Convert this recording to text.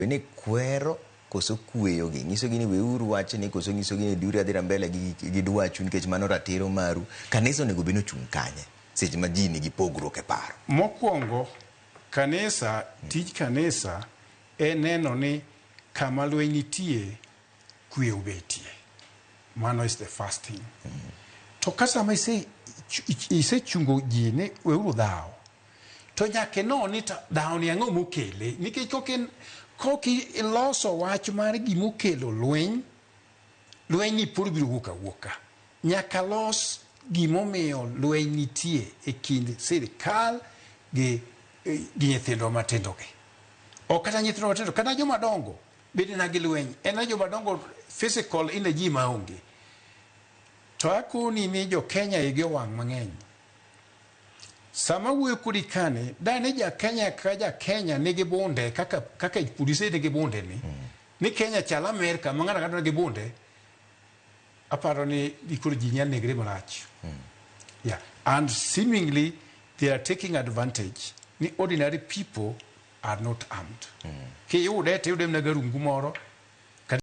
Bed ni kwero koso kweyogi, nyisogi ni weuru wachni koso nyisogi ni dhiuru adhira mbele gi dwachu nikech mano ratiro maru. Kanisa onego bed ni ochung' kanye seche ma ji nigi pogruok e paro? Mokwongo, kanisa, tij kanisa en neno ni kama lweny nitie, kwe obetie. Mano is the first thing. To ka sama isechungo ji ni weuru dhawo, to nyaka ino ni to dhawo ni ang'o mokele, nikech kok iloso wach mar gimokelo lweny, lweny ni pod biro wuok awuoka. Nyaka los gimomiyo lweny nitie e kind sirikal gi nyithindwa matindo gi. Ok kata nyithindo matindo, kata joma dongo bende na gi lweny. En na joma dongo physical energy maonge. To akoni ni jo Kenya igi owang' mang'eny. Sama wuoyo kodi kani, dane ja Kenya ka ja Kenya nigi bunde kaka polise nigi bunde ni Kenya chal Amerika ma ng'ato ang'ato nigi bunde, aparo ni koro ji nyalo negre marach. Yeah. And seemingly they are taking advantage ni ordinary people are not armed. Kiyude to iyude mana garungu moro.